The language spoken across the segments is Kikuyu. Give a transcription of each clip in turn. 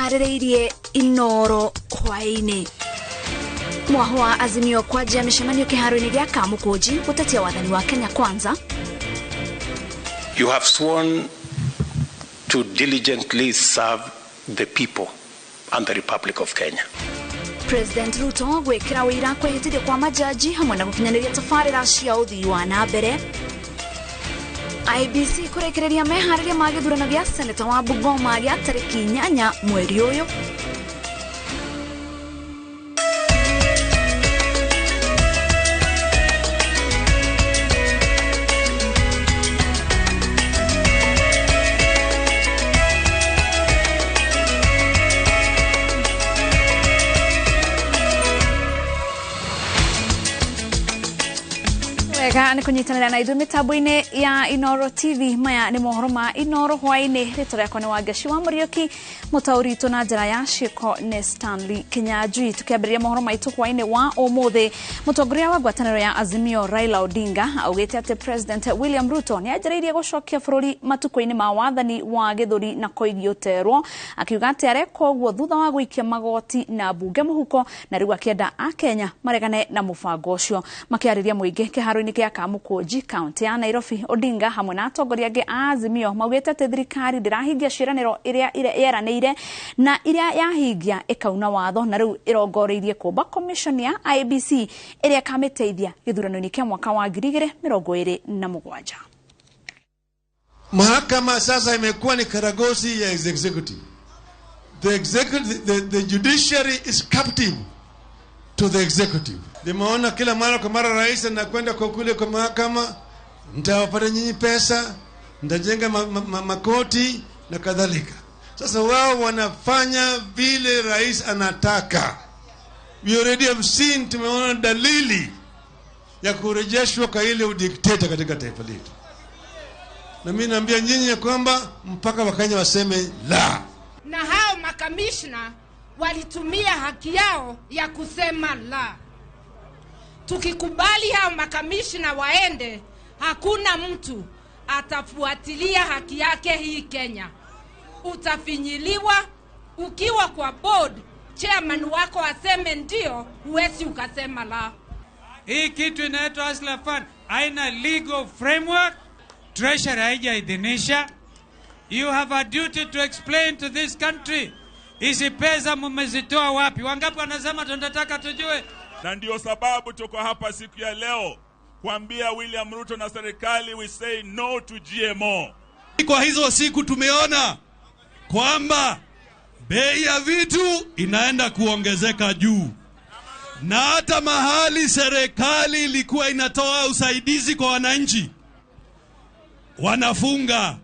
Tũharĩrĩirie Inoro hwaĩ-inĩ. Mwaho wa Azimio kwanjia mĩcemanio kĩharo-inĩ gĩa Kamũkũnji gũtetia wathani wa Kenya Kwanza. You have sworn to diligently serve the people and the Republic of Kenya. President Ruto gwĩkĩra wĩira kwĩhĩtithio kwa majaji hamwe na gũkinyanĩria tabarĩra cia ũthii wa na mbere. IEBC kũrĩkĩrĩria meharĩria ma gĩthurano gĩa seneta wa Bungoma gĩa tarĩki 8 mweri ũyũ. Wega nĩ kũnyitanĩra na ithuĩ mĩtambo-inĩ ya Inoro TV. Maya nĩ mohoro ma Inoro hwaĩ-inĩ. Rĩtwa rĩakwa nĩ Wangeci wa Mũriũki, mũtaũri witũ na njĩra ya ciĩko nĩ Stanley Kinyanjui. Tũkĩambĩrĩria mohoro maitũ hwaĩ-inĩ wa ũmũthĩ, mũtongoria wa ngwatanĩro ya Azimio Raila Odinga augĩte atĩ President William Ruto nĩ anjĩrĩirie gũcokia bũrũri matukũ-inĩ ma wathani wa gĩthũri na koigi ũterwo, akiuga atĩ areka ũguo thutha wa gũikia magoti na mbunge mũhuko, na rĩu akĩenda Akenya maregane na mũbango ũcio. Makĩarĩria mũingĩ kĩharo-inĩ gĩa Kamũkũnji kaunti ya Nairobi, Odinga hamwe na atongoria angĩ a Azimio maugĩte atĩ thirikari ndĩrahingia ciĩranĩro iria yeranĩire na iria yahingia ĩkauna watho, na rĩu ĩrongoreirie kũmba commission ya IEBC ĩrĩa ĩkamĩteithia gĩthurano-inĩ kĩa mwaka wa 2027. Mahakama sasa imekuwa ni karagosi ya executive. The executive, the judiciary is captive to the executive. Nimeona kila mara kwa mara rais anakwenda kwa kule kwa mahakama, nitawapata nyinyi pesa, nitajenga makoti na kadhalika. Sasa wao wanafanya vile rais anataka. We already have seen, tumeona dalili ya kurejeshwa kwa ile udikteta katika taifa letu. Na mimi naambia nyinyi kwamba mpaka Wakenya waseme la. Na hao makamishna walitumia haki yao ya kusema la. Tukikubali hao makamishna waende, hakuna mtu atafuatilia haki yake hii Kenya. Utafinyiliwa ukiwa kwa board, chairman wako aseme ndio, huwezi ukasema la. Hii kitu inaitwa Hustler Fund haina legal framework, Treasury haijaidhinisha. You have a duty to explain to this country. Hizi pesa mmezitoa wapi? Wangapi wanasema tunataka tujue? Na ndio sababu tuko hapa siku ya leo kuambia William Ruto na serikali, we say no to GMO. Kwa hizo siku tumeona kwamba bei ya vitu inaenda kuongezeka juu, na hata mahali serikali ilikuwa inatoa usaidizi kwa wananchi wanafunga.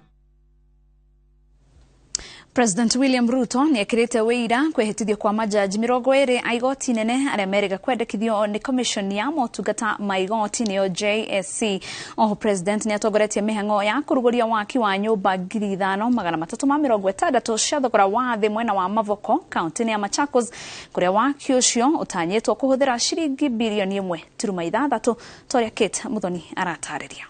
President William Ruto nĩ ekĩrĩte wĩira kwĩhĩtithio kwa majaji 20 a igoti nene arĩa merĩga kwendekithio nĩ commission ya motungata ma igoti nĩyo JSC. Oho President nĩ atongoretie mĩhang'o ya kũrugũria waki wa nyũmba 5360 cia thogora wa thĩ mwena wa Mavoko kaunti-inĩ ya Machakos, kũrĩa waki ũcio ũtanyĩtwo kũhũthĩra ciringi birioni 1.6 ta ũrĩa Kate Muthoni aratarĩria.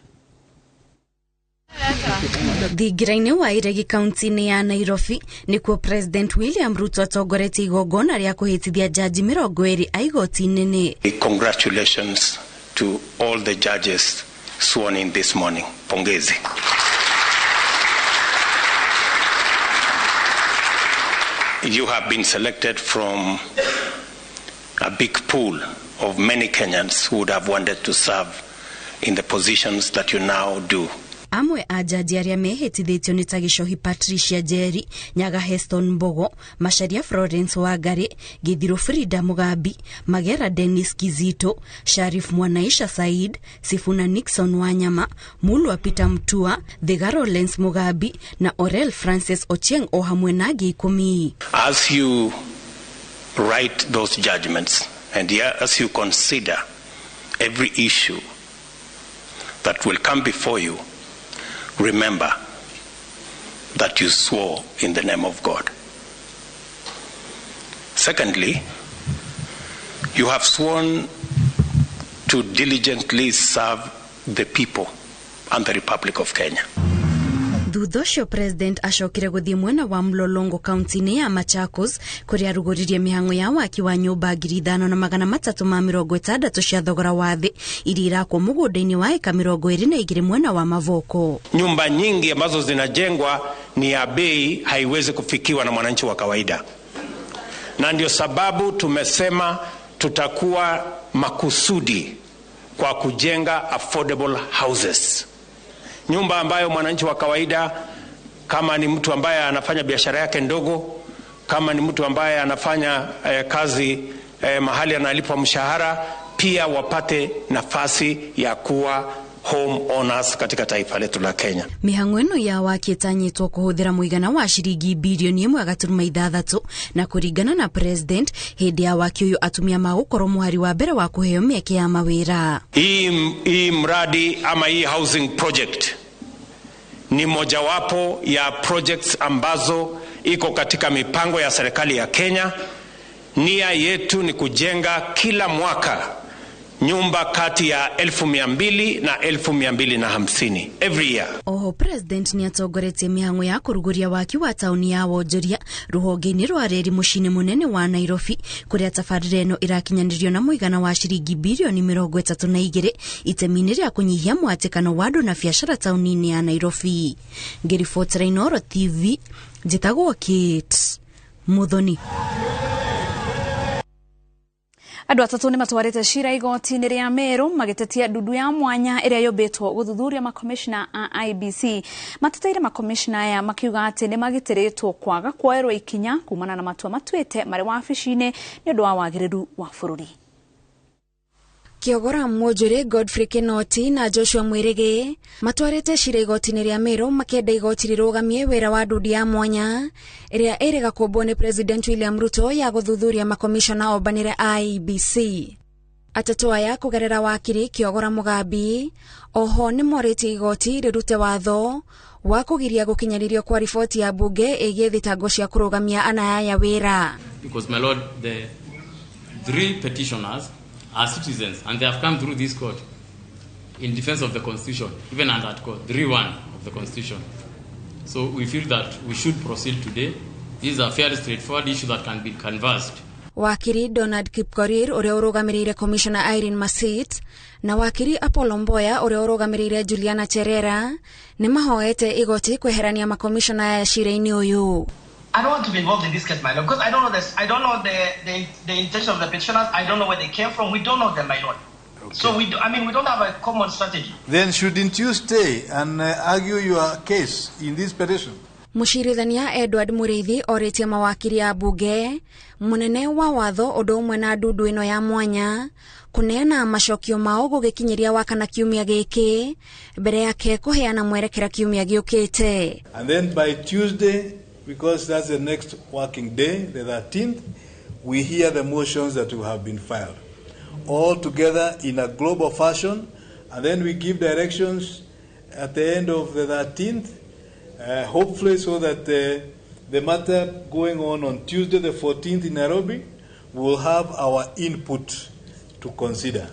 Thingira-inĩ wa Iregi kaunti-inĩ ya Nairobi nĩkuo President William Ruto atongoretie igongona rĩa kũhĩtithia jaji 20 a igoti nene. Congratulations to all the judges sworn in this morning. Pongezi. You have been selected from a big pool of many Kenyans who would have wanted to serve in the positions that you now do. Amwe a jaji arĩa mehĩtithĩtio nĩ ta Gĩcohi Patricia Njeri, Nyaga Heston Mbogo, Macharia Florence Wangari, Githiru Frida Mugambi, Magera Dennis Kizito, Sharif Mwanaisha Said, Sifuna Nixon Wanyama, Mulwa Peter Mutua, Thiga Lawrence Mugambi na Orel Francis Ochieng o hamwe na angĩ 10. As you write those judgments and as you consider every issue that will come before you, remember that you swore in the name of God. Secondly, you have sworn to diligently serve the people and the Republic of Kenya. Thutha ũcio president acokire gũthiĩ mwena wa Mlolongo kaunti-inĩ ya Machakos kũrĩa arugũririe mĩhang'o ya waki wa nyũmba 5360 cia thogora wa thĩ iria irakwo mũgũnda-inĩ wa eka 22 mwena wa Mavoko. Nyumba nyingi ambazo zinajengwa ni ya bei, haiwezi kufikiwa na mwananchi wa kawaida, na ndio sababu tumesema tutakuwa makusudi kwa kujenga affordable houses, nyumba ambayo mwananchi wa kawaida, kama ni mtu ambaye anafanya biashara yake ndogo, kama ni mtu ambaye anafanya kazi mahali analipwa mshahara, pia wapate nafasi ya kuwa home owners katika taifa letu la Kenya. Mĩhang'o ĩno ya waki ĩtanyĩtwo kũhũthĩra mũigana wa ciringi bilioni 1.6 na kũringana na president hĩndĩ ya waki ũyũ atumia magũkorwo mũhari wa mbere wa kũheo mĩeke ya mawĩra. Hii mradi ama hii housing project ni mojawapo ya projects ambazo iko katika mipango ya serikali ya Kenya. Nia yetu ni kujenga kila mwaka nyumba kati ya 200,000 na 250,000 every year. Oho president ni atongoretie mĩhang'o ya kũrugũria waki wa taũni ya wonjoria rũhonge-inĩ rwa reri mũciĩ-inĩ mũnene wa Nairobi kũrĩa tabarĩra ĩno ĩrakinyanĩrio na mũigana wa ciringi bilioni 32 itemi-inĩ rĩa kũnyihia mũhatĩkano wa andũ na biacara taũni-inĩ ya Nairobi. Ngĩribotera Inooro TV njĩtagwo Kate Muthoni. Andũ atatũ nĩ matwarĩte cira igoti-inĩ rĩa Meru magĩtetia ndundu ya mwanya ĩrĩa yũmbĩtwo gũthuthuria makomishna a IEBC. Mateteire makomishna aya makiuga atĩ nĩ magitĩrĩtwo kwaga kuoerwo ikinya kumana na matua matuĩte marĩ wabici-inĩ nĩ ũndũ wa wagĩrĩru wa bũrũri. Kiogora Mwonjuri, Godfrey Kinoti na Joshua Mwirigi matwarĩte cira igoti-inĩ rĩa Meru makĩenda igoti rĩrũgamie wĩra wa ndundu ya mwanya ĩrĩa ĩrĩga kũmbwo nĩ President William Ruto ya gũthuthuria makomishona ombanĩre IEBC. Atatũ aya kũgerera wakiri Kiogora Mugambi oho nĩ morĩtie igoti rĩrute watho wa kũgiria gũkinyanĩrio kwa riboti ya bunge ĩgiĩ thitango cia kũrũgamia anaya wĩra. Because my lord, the three petitioners are citizens and they have come through this court in defense of the constitution, even under Article 3.1 of the constitution. So we feel that we should proceed today. This is a fairly straightforward issue that can be canvassed. Wakiri Donald Kipkorir ũrĩa ũrũgamĩrĩire Commissioner Irene Masit na wakiri Apollo Mboya ũrĩa ũrũgamĩrĩire Juliana Cherera nĩ mahoete igoti kweherania makomishona aya cira-inĩ ũyũ. I don't want to be involved in this case, my lord, because I don't know this. I don't know the intention of the petitioners. I don't know where they came from. We don't know them, my lord. Okay. So we don't have a common strategy. Then shouldn't you stay and argue your case in this petition? Mũcirithania Edward Mũrĩithi orĩtie mawakiri a bunge mũnene wa watho ũndũ ũmwe na ndundu ĩno ya mwanya kũneana macokio mao gũgĩkinyĩria wakana kiumia gĩkĩ mbere yake kũheana mwerekera kiumia gĩũkĩte. And then by Tuesday, because that's the next working day, the 13th, we hear the motions that will have been filed, all together in a global fashion, and then we give directions at the end of the 13th, hopefully so that the matter going on Tuesday the 14th in Nairobi will have our input to consider.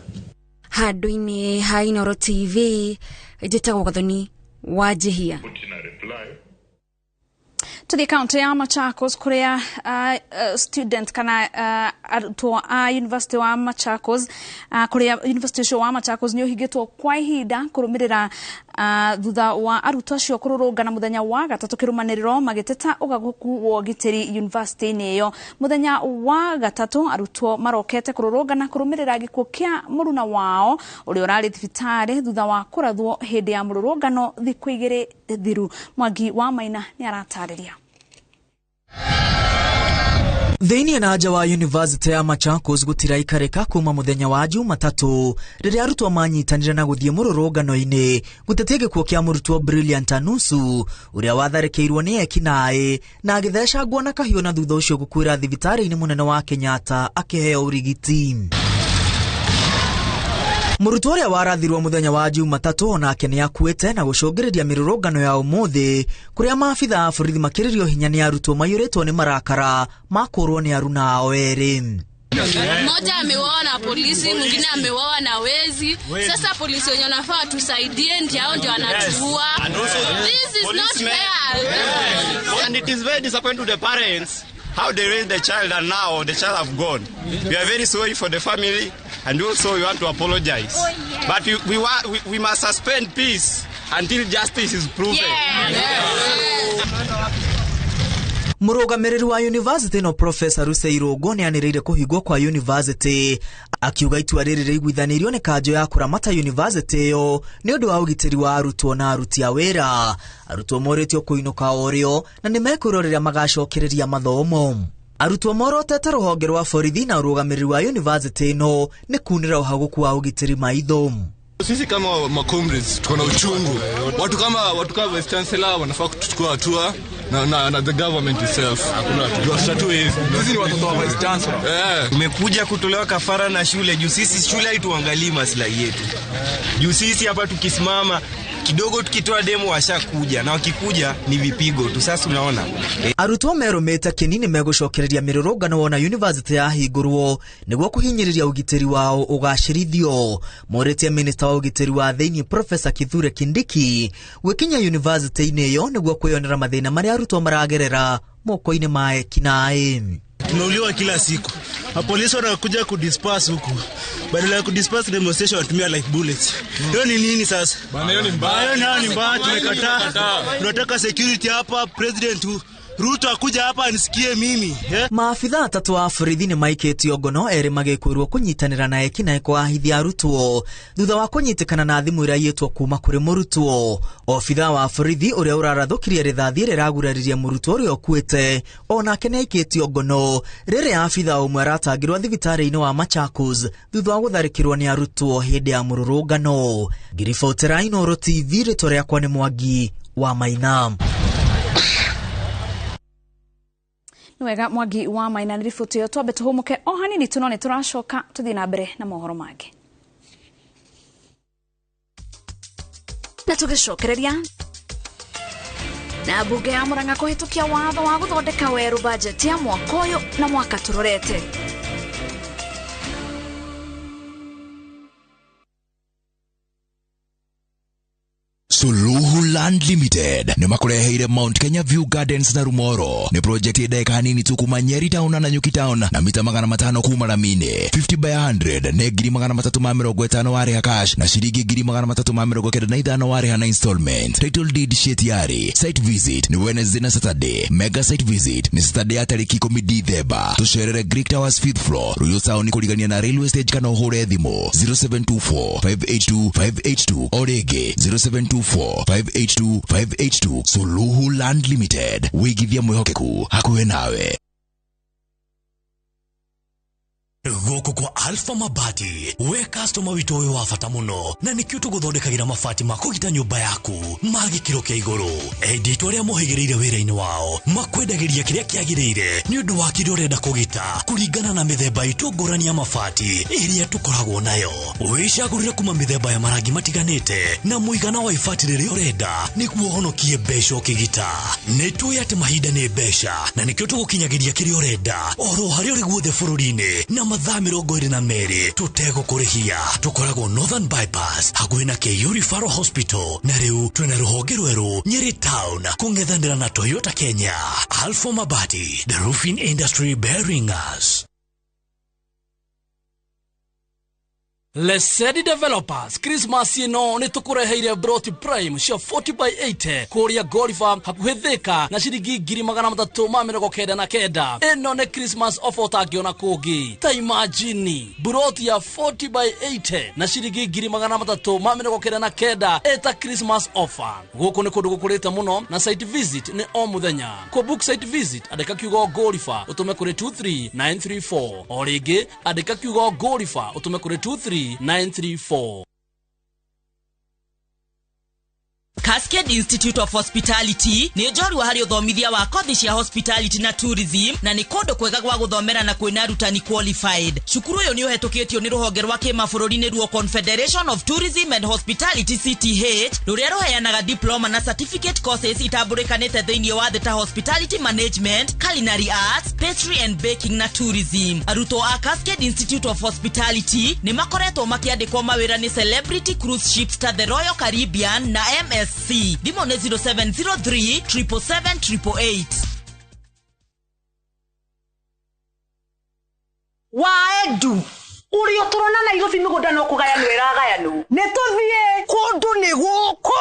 Handũ-inĩ ha Inooro TV, njĩtagwo Gathoni wa Njihia. Tuthi kaunti ya Machakos kuria student kana arutwo a University wa Machakos kuria University ucio wa Machakos ni uhingitwo kwa ihinda kurumirira thutha wa arutwo acio kururungana muthenya wa gatatu kirumaniriro magiteta ugaguku wa ũgitĩri university-inĩ iyo. Muthenya wa gatatu arutwo marokete kururungana kurumirira gikuũ kia muruna wao uria urari thibitarĩ thutha wa kurathwo hindi ya mururungano thiku igĩrĩ thiru. Mwangi wa Maina ni aratarĩria. Thĩinĩ na nja wa University ya Machakos gũtiraikarĩka kuma mũthenya wa Jumatatu rĩrĩa arutwo manyitanire na gũthiĩ mũrũrũngano-inĩ gũtetia gĩkuũ kĩa mũrutwo Brilliant Anusu ũrĩa watharĩkĩirwo nĩ ekinaĩ na agĩthecangwo na kahiũ na thutha ũcio gũkuĩra thibitarĩ-inĩ mũnene wa Kenyatta akĩheo ũrigiti. Mũrutwo ũrĩa warathirwo mũthenya wa Jumatatu onake nĩ akuĩte na gũcũngĩrĩria mĩrũrũngano ya ũmũthĩ kũrĩa maabitha a borithi makĩrĩrio hinya nĩ arutwo maiyũrĩtwo nĩ marakara makũrwo nĩ aruna ao erĩ. Mmoja ameuawa na polisi, mwingine ameuawa na wezi. Sasa polisi wenye wanafaa tusaidie ndio hao ndio wanatuua. This is not fair. And it is very disappointing to the parents how they raised the child and now the child have gone. We are very sorry for the family and also we want to apologize. But we must suspend peace until justice is proven. Mũrũgamĩrĩri wa university no Professor Rusei Rũngũ nĩanĩrĩire kũhingwo kwa university akiuga itua rĩrĩ rĩiguithanĩirio nĩ kanjũ ya kũramata university ĩyo nĩ ũndũ wa ũgitĩri wa arutwo na aruti a wĩra. Arutwo morĩtio kũinũka o rĩo na nĩ mekwĩrwo rĩrĩa magacokereria mathomo. Arutwo morotete rũhonge rwa borithi na ũrũgamĩrĩri wa university ĩno nĩ kunĩra ũhagũku wa ũgitĩri maitho. Sisi kama macomrades tuko na uchungu. Watu kama Vice Chancellor wanafaa kuchukua hatua na the government itself. Tuwatatue hivi. Sisi ni watoto wa Vice Chancellor. Tumekuja kutolewa kafara na shule juu sisi shule haituangalii maslahi yetu. Juu sisi hapa tukisimama kidogo tukitoa demo washakuja na wakikuja ni vipigo tu. Sasa unaona. Arutwo merũmĩte kĩni nĩ megũcokereria mĩrũrũngano wona university yahingũrwo nĩguo kũhinyĩrĩria ũgitĩri wao ũgacĩrithio. Morĩtie minista wa ũgitĩri wa thĩinĩ Professor Kithure Kindiki gwĩkinya university-inĩ ĩyo nĩguo kwĩyonera mathĩna marĩa arutwo maragerera moko-inĩ ma ekinaĩ. Tunauliwa kila siku. Mapolisi wanakuja kudisperse huku. Badala ya kudisperse demonstration wanatumia like bullets. Hiyo ni nini sasa? Bana, hiyo ni mbaya. Hiyo ni mbaya, tumekataa. Tunataka security hapa, President Ruto akuja hapa anisikie mimi. Maabithaa atatũ a borithi nĩ maikĩtio ngono erĩ magĩkwĩrwo kũnyitanĩra na ekinaĩ kwahithia arutwo thutha wa kũnyitĩkana na thimũ iraiyĩtwo kuma kũrĩ mũrutwo. Obithaa wa borithi ũrĩa ũrarathũkirie rithathi rĩrĩa ĩraguraririe mũrutwo ũrĩa ũkuĩte onake nĩ aikĩtio ngono rĩrĩa abithaa ũmwe aratangĩrwo thibitarĩ-inĩ wa Machakos thutha wa gũtharĩkĩrwo nĩ arutwo hĩndĩ ya mũrũrũngano. Ngiribotera Inooro TV, rĩtwa rĩakwa nĩ Mwangi wa Maina. Wega Mwangi wa Maina nĩ riboti ĩyo twambe tũhũmũke o hanini tu no nĩ tũracoka tũthiĩ na mbere na mohoro mangĩ. Na tũgĩcokereria na mbunge ya Murang'a kũhĩtũkia watho wa gũthondeka werũ bajeti ya mwaka ũyũ na mwaka tũrorete. Suluhu Land Limited nĩ makũreheire Mount Kenya View Gardens na Rumoro. Nĩ project ndagĩka hanini tu kuma Nyeri Town na Nanyuki Town na mita 500 kuma ramini. 50 by 100 nĩ 350 warĩha cash na ciringi 395 warĩha na installment. Title deed sheet yari. Site visit ni Wednesday na Saturday. Mega site visit ni Saturday ya tarĩki 10 Dithemba. Tũcerere Greek Towers 5th floor, Ruiru Town kũrigania na railway stage kana ũhũre thimũ 0724 582 582 o rĩngĩ 0724 582 582. Suluhu Land Limited, wĩigithia mwĩhokeku hakuhĩ nawe. Gũkũ kwa Alpha Mabati, we customer witũ ũyũ wa bata mũno na nĩkĩo tũgũthondekagĩra mabati ma kũgita nyũmba yaku ma gĩkĩro kĩa igũrũ. Endia itũ arĩa mohĩgĩrĩire wĩra-inĩ wao makwendagĩria kĩrĩa kĩagĩrĩire nĩ ũndũ wa kĩrĩa ũrenda kũgita kũringana na mĩthemba itũ ngũrani ya mabati ĩrĩa tũkoragwo nayo. Wĩcagũrĩre kuma mĩthemba ya marangi matiganĩte na mũigana wa ibati rĩrĩa ũrenda nĩguo ũhonokie mbeca ũkĩgita. Nĩ tũĩ atĩ mahinda nĩ mbeca na nĩkĩo tũgũkinyagĩria kĩrĩa ũrenda oro harĩa ũrĩ guothe bũrũri-inĩ na mathaa 22 tũtegũkũrĩhia. Tũkoragwo Northern Bypass hakuhĩ na KU Referral Hospital na rĩu twĩna rũhonge rwerũ Nyeri Town kũng'ethanĩra na Toyota Kenya. Alpha Mabati, the roofing industry bearing us. Lesedi Developers Christmas ĩno nĩ tũkũreheire Broti Prime cia 40 by 80 kũrĩa Golifa hakuhĩ Thika na ciringi 399. Ĩno nĩ Christmas offer ũtangĩona kũngĩ. Ta imagine broti ya 40 by 80 na ciringi 399 ĩta Christmas offer. Gũkũ nĩ kũndũ gũkũrĩte mũno na site visit nĩ o mũthenya. Kũ book site visit andĩka kiugo Golifa ũtũme kũrĩ 23934. O rĩngĩ andĩka kiugo Golifa ũtũme kũrĩ 23934. Cascade Institute of Hospitality nĩ njorua harĩ ũthomithia wa kothi cia hospitality na tourism, na nĩ kũndũ kwega gwa gũthomera na kwĩna arutani qualified. Cukuru ũyũ nĩ ũhetũkĩtio nĩ rũhonge rwa kĩmabũrũri nĩruo Confederation of Tourism and Hospitality, CTH, rũrĩa rũheanaga diploma na certificate courses itambũrĩkanĩte thĩinĩ wa thĩ ta hospitality management, culinary arts, pastry and baking na tourism. Arutwo a Cascade Institute of Hospitality nĩ makoretwo makĩandĩkwo mawĩra nĩ celebrity cruise ships ta the Royal Caribbean na MSC. Thimũ nĩ 0703 777 888. Waendu ũrĩa tũrona Nairobi mĩgũnda no kũgayanwo ĩragayanwo, nĩ tũthiĩ kũndũ nĩ gũkũ.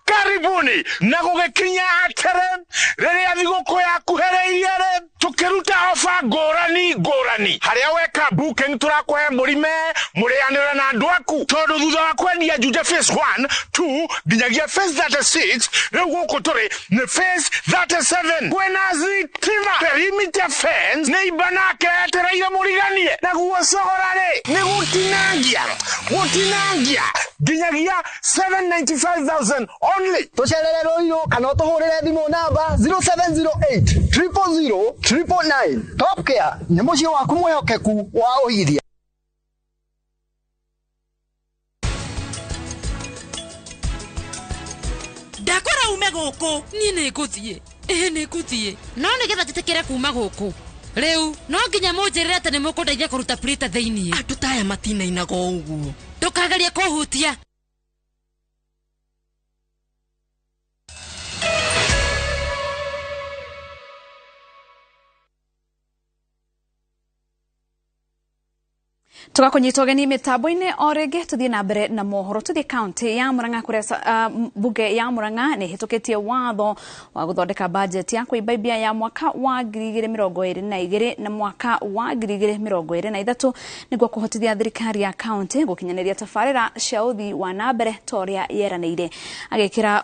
Karibuni. Na gũgĩkinya atĩrĩ, rĩrĩa thigũkũ yakuhĩrĩirie rĩ, tũkĩruta ofa ngũrani ngũrani harĩa weka booking tũrakũhe mũrime mũrĩanĩre na andũ aku, tondũ thutha wa kwendia Juja phase 1, 2 nginyagia phase 36, rĩu gũkũ tũrĩ nĩ phase 37. Kwĩna thitima, perimeter fence, neighbor nake etereire mũriganie. Naguo cogora rĩ, nĩ gũtinangia gũtinangia nginyagia 795,000 only. Tũcerere Rũirũ kana ũtũhũrĩre thimũ namba 0708 000 999. Top Care nĩ mũciĩ waku mwĩhokeku wa ũigithia. Ndakora ume gũkũ. Niĩ nĩ ngũthiĩ, ĩĩ nĩ ngũthiĩ, no nĩgetha njĩtĩkĩre kuma gũkũ rĩu no nginya mũnjĩrĩre atĩ nĩ mũkũndeithia kũruta prita thĩiniĩ. Andũ ta aya matinainaga o ũguo. Ndũkagerie kũhutia. Tugakunyita ũgeni mĩtambo-inĩ o rĩngĩ, tũthiĩ na mbere na mohoro. Tũthiĩ kaunti ya Murang'a kũrĩa mbunge ya Murang'a nĩ ĩhĩtũkĩtie watho wa gũthondeka bajeti ya kwĩimbaibia ya mwaka wa 2022 na mwaka wa 2023 nĩguo kũhotithia thirikari ya kaunti gũkinyanĩria tabarĩra cia ũthii wa na mbere ta ũrĩa yeranĩire. Agĩkĩra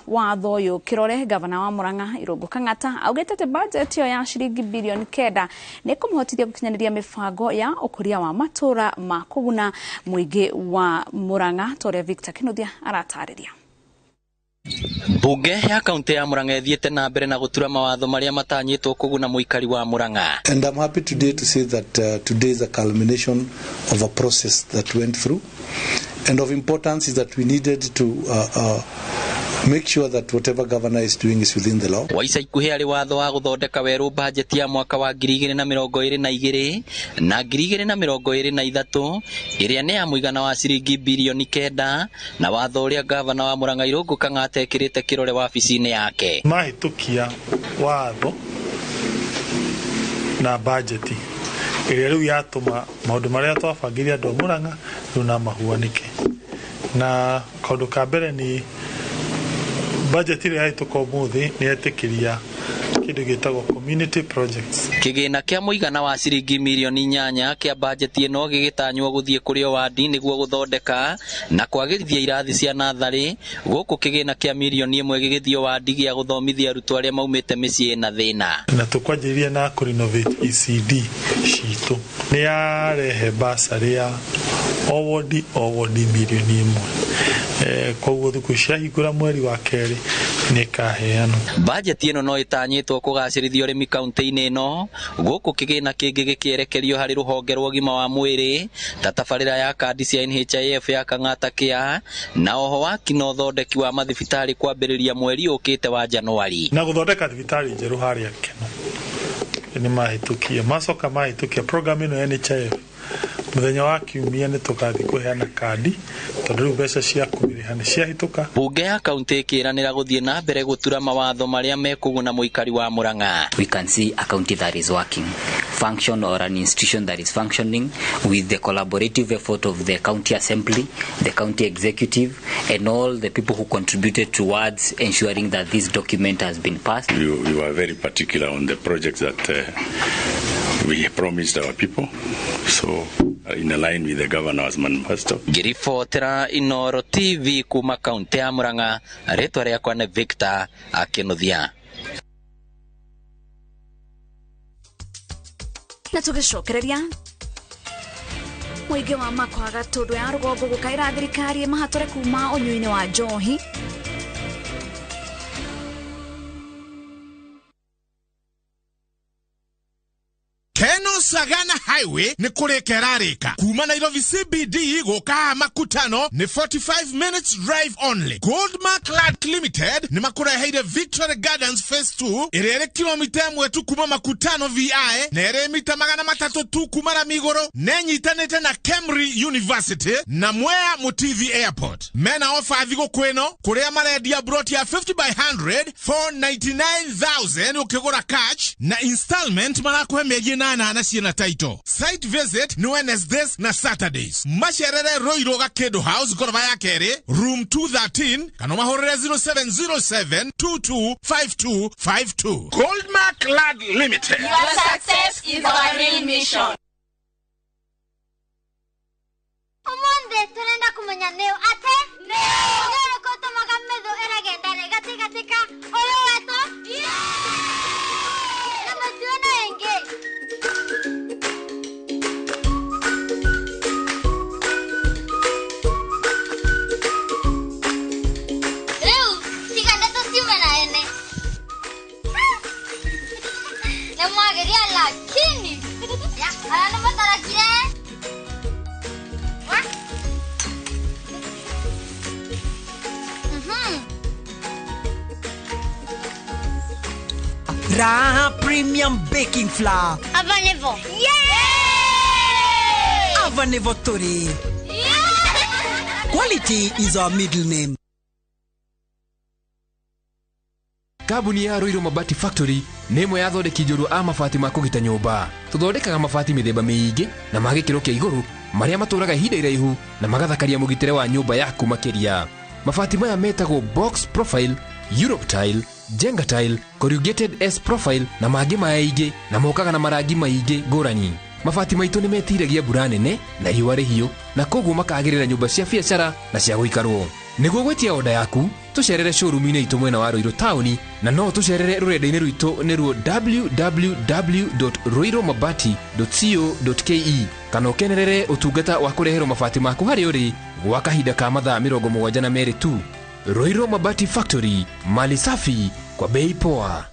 watho ũyũ kĩrore, gavana wa Murang'a Irũngũ Kang'ata augĩte atĩ bajeti ĩyo ya ciringi birioni 9 nĩ ĩkũmũhotithia gũkinyanĩria mĩbango ya ũkũria wa matũra ma kũguna mũingĩ wa Murang'a, ta ũrĩa Victor Kinuthia aratarĩria. Mbunge ya kaunti ya Murang'a ĩthiĩte na mbere na gũtura mawatho marĩa matanyĩtwo kũguna mũikari wa Murang'a. And I'm happy today to say that today is a culmination of a process that went through. And of importance is that we needed to make sure that whatever governor is doing is within the law. Wa ica ikuhĩ arĩ watho wa gũthondeka werũ bajeti ya mwaka wa 2022 na 2023 ĩrĩa nĩ ya mũigana wa ciringi birioni 9, na watho ũrĩa gavana wa Murang'a Irũngũ Kang'ata ekĩrĩte kĩrore wabici-inĩ yake. Mahĩtũkia watho na bajeti ĩrĩa rĩu yatũma maũndũ marĩa twabangĩire andũ a Murang'a rĩu na mahuanĩke. Na kaũndũ ka mbere nĩ budget ĩrĩa yahĩtũka ũmũthĩ nĩ yetĩkĩria kĩndũ gĩtagwo community projects. Kĩgĩna kĩa mũigana wa ciringi mirioni 8 kĩa bajeti ĩno gĩgĩtanywo gũthiĩ kũrĩ o wandi nĩguo gũthondeka na kwagĩrithia irathi cia natharĩ, gũkũ kĩgĩna kĩa mirioni 1 gĩgĩthiĩ wandi gĩa gũthomithia arutwo arĩa maumĩte mĩciĩ na thĩna. Na tũkwanjĩrĩria na kũrenovate ECD citũ. Nĩ yarehe basarĩ ya o wodi o wodi mirioni 1. Koguo thukuru ciahingũra mweri wa kerĩ nĩ ĩkaheanwo. Bajeti ĩno no ĩtanyĩtwo kũgacĩrithia ũrĩmi kaunti-inĩ ĩno, gũkũ kĩgĩna kĩngĩ gĩkĩerekerio harĩ rũhonge rwa ũgima wa mwĩrĩ ta tabarĩra ya kandi cia NHIF ya Kang'ata Care, na oho waki na ũthondeki wa mathibitarĩ kwambĩrĩria mweri ũkĩte wa Januari. Na gũthondeka thibitarĩ njerũ harĩa Keno nĩ mahĩtũkia, macoka mahĩtũkia program ĩno ya NHIF. Mũthenya wa kiumia nĩ tũgathiĩ kũheana kandi tondũ rĩu mbeca cia kũmĩrĩha nĩ ciahĩtũka. Mbunge ya kaunti ĩkĩranĩra gũthiĩ na mbere gũtura mawatho marĩa mekũguna mũikari wa Murang'a. We can see a county that is working, function or an institution that is functioning with the collaborative effort of the county assembly, the county executive, and all the people who contributed towards ensuring that this document has been passed. You are very particular on the projects that we promised our people, so in line with the governor's manifesto. Ngĩribotera Inooro TV kuma kaunti ya Murang'a, rĩtwa rĩakwa nĩ Victor Akĩnuthia. Na tũgĩcokereria. Mũingĩ wa Makwaga tondũ ya rũgongo gũkaĩra thirikari ĩmahatũre kuma ũnyui-inĩ wa njohi. Keno Sagana Highway nĩ kũrĩka ĩrarĩka kuma Nairobi CBD gũka Makutano nĩ 45 minutes drive only. Goldmark Land Limited nĩ makũreheire Victory Gardens Phase 2 ĩrĩa ĩrĩ kilomita 1 tu kuma Makutano VI na ĩrĩ mita 300 tu kuma rami igũrũ na ĩnyitanĩte na Kemri University na Mwea Mutithi Airport. Mena ofa thigũkũ ĩno kũrĩa marendia broti ya 50 by 100 for 99,000 ũkĩgũra cash na installment marakũhe mĩeri 8 na ciĩna title. Site visit ni Wednesdays na Saturdays. Macerere Ruiru Gakindu House ngoroba ya kerĩ room 213 kana mahũrĩre 0707 225252. Goldmark Land Limited. Your success is our real mission. Umuthi turenda kumenya nĩũ ate nĩ ũrĩkũ ũtũmaga mĩthũ ĩragenda ĩgatigatika ũyũ wetũ na mĩtu ĩno ĩngĩ. Rĩu tiga ndeto ciume na ene nĩ mwageria lakini aya nĩ mũtarakire. Raha Premium Baking Flour. Avanevo. Yeah! Avanevo Tori. Yeah! Quality is our middle name. Kambuni ya Ruiru Mabati Factory nĩ ĩmwe ya athondeki njorua a mabati ma kũgita nyũmba. Tũthondekaga mabati mĩthemba mĩingĩ na ma gĩkĩro kĩa igũrũ marĩa matũraga ihinda iraihu na magathakaria mũgitĩre wa nyũmba yaku makĩria. Mabati maya metagwo box profile, Europe tile, Jenga tile, corrugated S profile na mangĩ maingĩ na mokaga na marangi maingĩ ngũrani. Mabati maitũ nĩ metiragia mbura nene na riũa rĩhiũ na koguo makagĩrĩra nyũmba cia biacara na cia gũikarwo. Nĩguo gwĩtia oda yaku tũcerere showroom-inĩ itũ mwena wa Ruiru taũni na no tũcerere rũrenda-inĩ rwitũ nĩruo www.ruirumabati.co.ke kana ũkenerere ũtungata wa kũreherwo mabati maku harĩa ũrĩ gwa kahinda ka mathaa 72 tu. Ruiru Mabati Factory, mali safi kwa bei poa.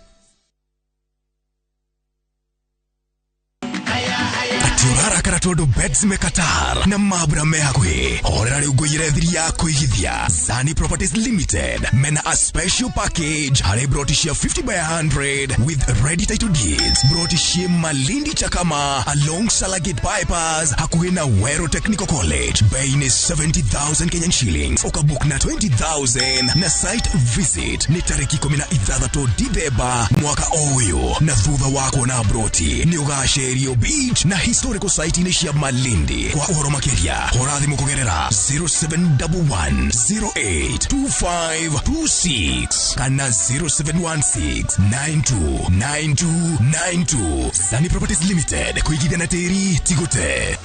Atiũrarakara tondũ beds mekatar na mabura me hakuhĩ. Horera rĩu ngũiyĩre thiri ya kũigithia. Zani Properties Limited mena a special package harĩ broti cia 50 by 100 with ready title deeds. Broti cia Malindi Chakama along Salagate Bypass hakuhĩ na Wero Technical College. Bei ni 70,000 Kenyan shillings. Ukabook na 20,000 na site visit ni tariki 16 Dithemba mwaka ũyũ na thutha wa kuona broti nĩ ũgacerio beach na historical site-inĩ cia Malindi. Kwa ũhoro makĩria hũra thimũ kũgerera 0711 082526 kana 0716 929292. Zani Properties Limited, kũigithia na tĩri ti gũte.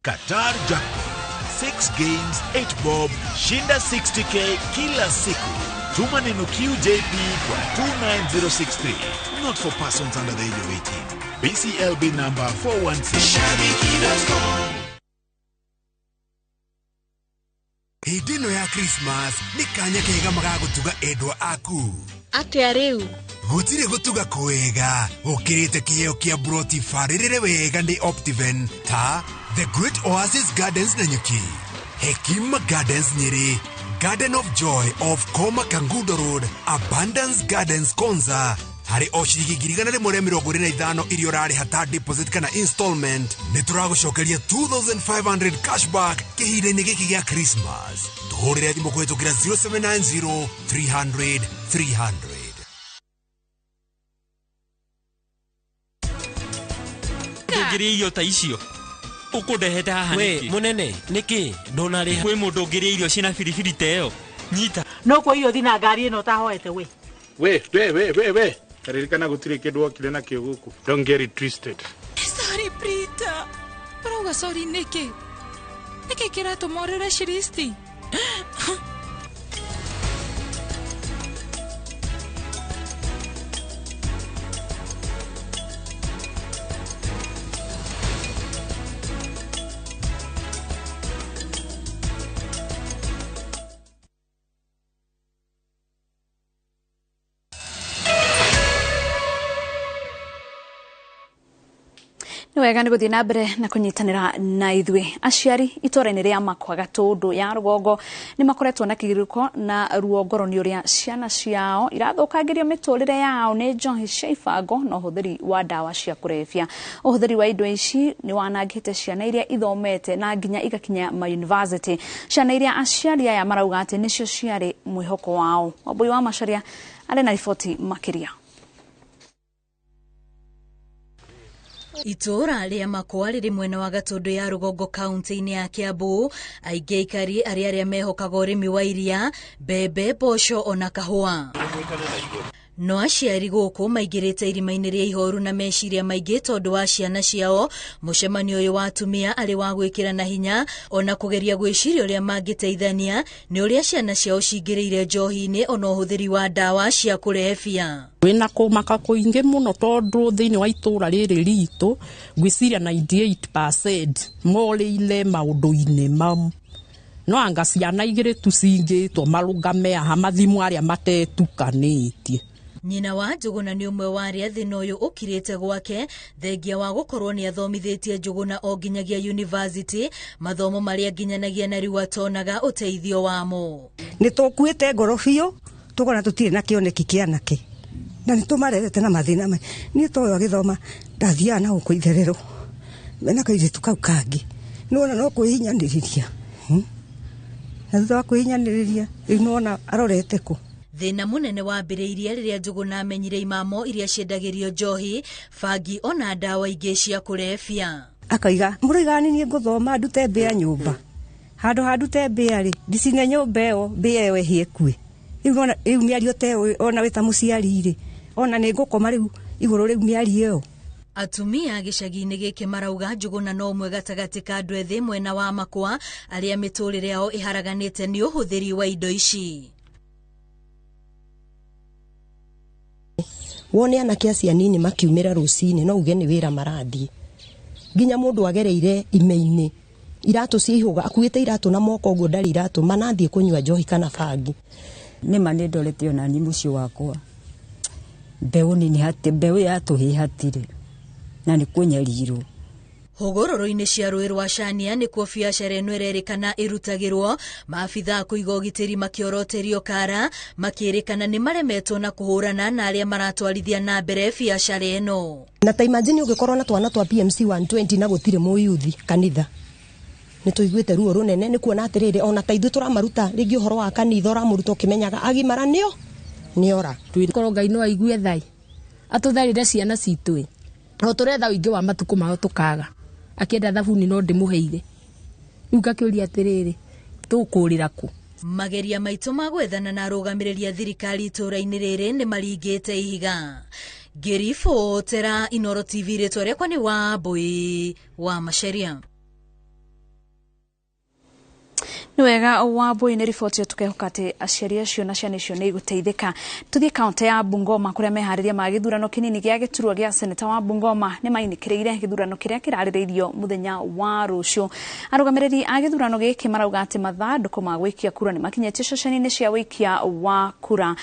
Qatar Jackpot 6 games 8 bob, shinda 60k kila siku. Tuma neno QJP kwa 29063. Not for persons under the age of 18. BCLB number 416. Shabiki.com. Hĩndĩ ĩno ya Christmas nĩ kanya kega magagũtuga endwa aku. Atĩa rĩu? Gũtirĩ gũtuga kwega gũkĩrĩte kĩheo kĩa broti barĩrĩre wega nĩ Optiven ta The Great Oasis Gardens Nanyuki, Hekima Gardens Nyeri, Garden of Joy of Koma Kangudo Road, Abundance Gardens Konza. Harĩ o ciringi 125 iria ũrarĩha ta deposit kana installment nĩ tũragũcokeria 2500 cashback kĩhinda-inĩ gĩkĩ gĩa Christmas. Tũhũrĩre thimũ kũhĩtũkĩra 0790 300 300. Ndũngĩrĩa irio ta icio ũkũndehete haha nĩkĩ? We mũnene nĩkĩ ndũnarĩha? Kwĩ mũndũ ũngĩrĩa irio ciĩna biribiri ta ĩyo? Nyita. No kwa irio thi na ngari ĩno ũtahoete we. We we we we we Ririkana gũtirĩ kĩndũ wokire nakĩo gũkũ. Don't get it twisted. Sorry Prita. Ũrauga sorry nĩkĩ? Nĩkĩ kĩratũma ũrĩre Shiristi? Nĩ wega nĩ gũthiĩ na mbere na kũnyitanĩra na ithuĩ. Aciari itũũra-inĩ rĩa Makwa Gatũndũ ya rũgongo nĩ makoretwo na kĩgirĩko na ruo ngoro nĩ ũrĩa ciana ciao irathũkangĩrio mĩtũrĩre yao nĩ njohi cia ibango na ũhũthĩri wa ndawa cia kũrebia. Ũhũthĩri wa indo ici nĩ wanangĩte ciana iria ithomete na nginya igakinya ma university. Ciana iria aciari aya marauga atĩ nĩcio ciarĩ mwĩhoko wao. Wambui wa Macharia arĩ na riboti makĩria. Itũũra rĩa Makwa rĩrĩ mwena wa Gatũndũ ya rũgongo kaunti-inĩ ya Kiambu. Aingĩ aikari arĩa mehokaga ũrĩmi wa iria, mbembe, mboco ona kahũa. No aciari gũkũ maingĩrĩte irima-inĩ rĩa ihoru na meciria maingĩ tondũ wa ciana ciao. Mũcemanio ũyũ wa atumia arĩ wa gwĩkĩrana hinya ona kũgeria gwĩciria ũrĩa mangĩteithania nĩ ũrĩa ciana ciao cingĩrĩire njohi-inĩ ona ũhũthĩri wa ndawa cia kũrebia. Wĩna kũmaka kũingĩ mũno tondũ thĩinĩ wa itũũra rĩrĩ ritũ ngwĩciria 98% morĩire maũndũ-inĩ mau. No anga ciana igĩrĩ tu cingĩtwo marũgame haha mathimu arĩa matetukanĩtie. Nyina wa Njũgũna nĩ ũmwe wa arĩa thĩna ũyũ ũkirĩte gwake thengia wa gũkorwo nĩ athomithĩtie Njũgũna o nginyagia university, mathomo marĩa nginyanagia na rĩu atonaga ũteithio wamo. Nĩ tũkuĩte ngoro biũ tũkona tũtirĩ na kĩoneki kĩa anake na nĩ tũmarerete na mathĩna. Niĩ toyo agĩthoma ndathiaga na gũkũ itherero mena kairĩtu kau kangĩ nĩwona no kwĩhinyanĩrĩria, na thutha wa kwĩhinyanĩrĩria rĩu nĩwona arorete kũ. Thĩna mũnene wambĩrĩirie rĩrĩa Njũgũna amenyire imamo iria ciendagĩrio njohi, bangi ona ndawa ingĩ cia kũrebia. Akaiga mũraiga niĩ ngũthoma ndute mbĩa nyũmba, handũ ha ndute mbĩa rĩ ndicine nyũmba ĩyo mbĩa ĩyo ĩhĩe kue. Rĩu rĩu mĩario ta ĩyo ona wĩ ta mũciari rĩ ona nĩ ngũkoma rĩu igũrũ rĩu mĩario ĩyo. Atumia gĩcagi-inĩ gĩkĩ marauga Njũgũna no ũmwe gatagatĩ ka andũ ethĩ mwena wa Makwa arĩa mĩtũrĩre yao ĩharaganĩte nĩ ũhũthĩri wa indo ici. Wone anake acio anini makiumĩra rũcinĩ no uge nĩ wĩra marathiĩ, nginya mũndũ agereire ime-inĩ iratũ cia ihũga akuĩte iratũ na moko ũguo ndarĩ iratũ manathiĩ kũnyua njohi kana bangi. Nĩma nĩ ndorete ona niĩ mũciĩ wakwa mbeũ nini hati mbeũ yatũhĩ hatirĩ na nĩ kũnyarirwo. Hũgũrũrũ-inĩ cia rũĩ rwa Cania nĩkuo biacara ĩno ĩrerĩkana ĩrutagĩrwo. Maabithaa kũiga ũgitĩri makĩoroterio kara makĩrĩkana nĩ maremetwo na kũhũrana na arĩa maratwarithia na mbere biacara ĩno. Na ta imagine ũngĩkorwo na twana twa PMC 120 na gũtirĩ mũyuthi kanitha, nĩ tũiguĩte ruo rũnene nĩ kuona atĩrĩrĩ ona ta ithuĩ tũramaruta rĩngĩ ũhoro wa kanitha ũramũruta ũkĩmenyaga agimara nĩo nĩora. Korwo Ngai no aigue thai atũtharĩre ciana citũ no tũretha ũingĩ wa matukũ mao tũkaga akĩenda thabuni no ndĩmũheire rĩu ngakĩũria atĩrĩrĩ tũkũrĩra kũ. Mageria maitũ ma gwethana na arũgamĩrĩri a thirikari itũũra-inĩ rĩrĩ nĩ maringĩte ihiga. Ngĩribotera Inooro TV rĩtwa rĩakwa nĩ Wambui wa Macharia. Nĩ wega Wambui nĩ riboti tũkehoka atĩ aciari acio na ciana icio nĩ igũteithĩka. Tũthiĩ kaunti ya Bungoma kũrĩa meharĩria ma gĩthurano kĩnini gĩa gĩturwa gĩa seneta wa Bungoma nĩ mainĩkĩrĩire gĩthurano kĩrĩa kĩrarĩrĩirio mũthenya wa rũciũ. Arũgamĩrĩri a gĩthurano gĩkĩ marauga atĩ mathandũkũ ma gũikia kura nĩ makinyĩtio ceceni-inĩ cia ũikia wa kura.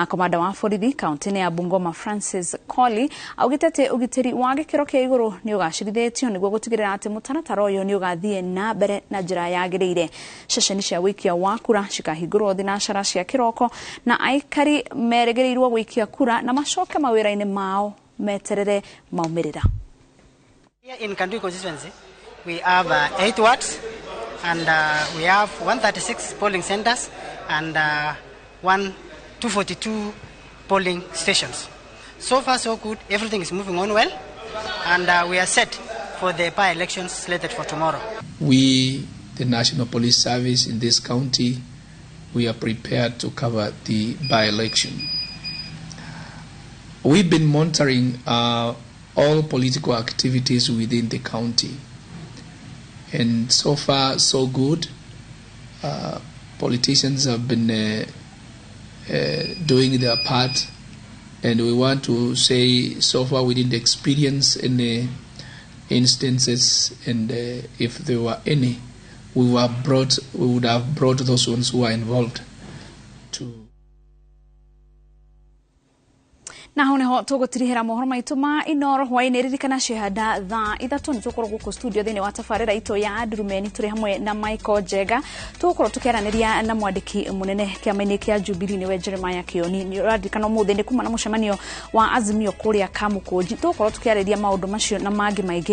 Komanda wa borithi kaunti-inĩ ya Bungoma Francis Colley augĩte atĩ ũgitĩri wa gĩkĩro kĩa igũrũ nĩ ũgacĩrithĩtio nĩguo gũtigĩrĩra atĩ mũtaratara ũyũ nĩ ũgathiĩ na mbere na njĩra yagĩrĩire. Ceceni cia ũikia wa kura cikahingũrwo thinacara cia kĩroko na aikari merĩgĩrĩirwo gũikia kura na macoke mawĩra-inĩ mao meterere maumĩrĩra. Here in Kandui constituency we have 8 wards and we have 136 polling centers and 242 polling stations. So far so good, everything is moving on well and we are set for the by-elections slated for tomorrow. We, the National Police Service in this county, we are prepared to cover the by-election. We've been monitoring all political activities within the county, and so far so good. Politicians have been doing their part, and we want to say so far we didn't experience any instances, and if there were any, we would have brought those ones who are involved to. Na Na hau niho tũgũtirihĩra mohoro maitũ ma Inoro hwaĩ-inĩ. Ririkana cihanda thaa 3 nĩ tũgũkorwo gũkũ studio thĩinĩ wa tabarĩra itũ ya Ndurumeni, tũrĩ hamwe na Michael Njenga. Tũgũkorwo tũkĩaranĩria na mwandĩki mũnene kĩama-inĩ kĩa Jubilee, nĩwe Jeremiah Kioni. Nĩ ũraririkana ũmũthĩ nĩ kuma na mũcemanio wa Azimio kũrĩa Kamũkũnji. Tũgũkorwo tũkĩarĩria maũndũ macio na mangĩ maingĩ.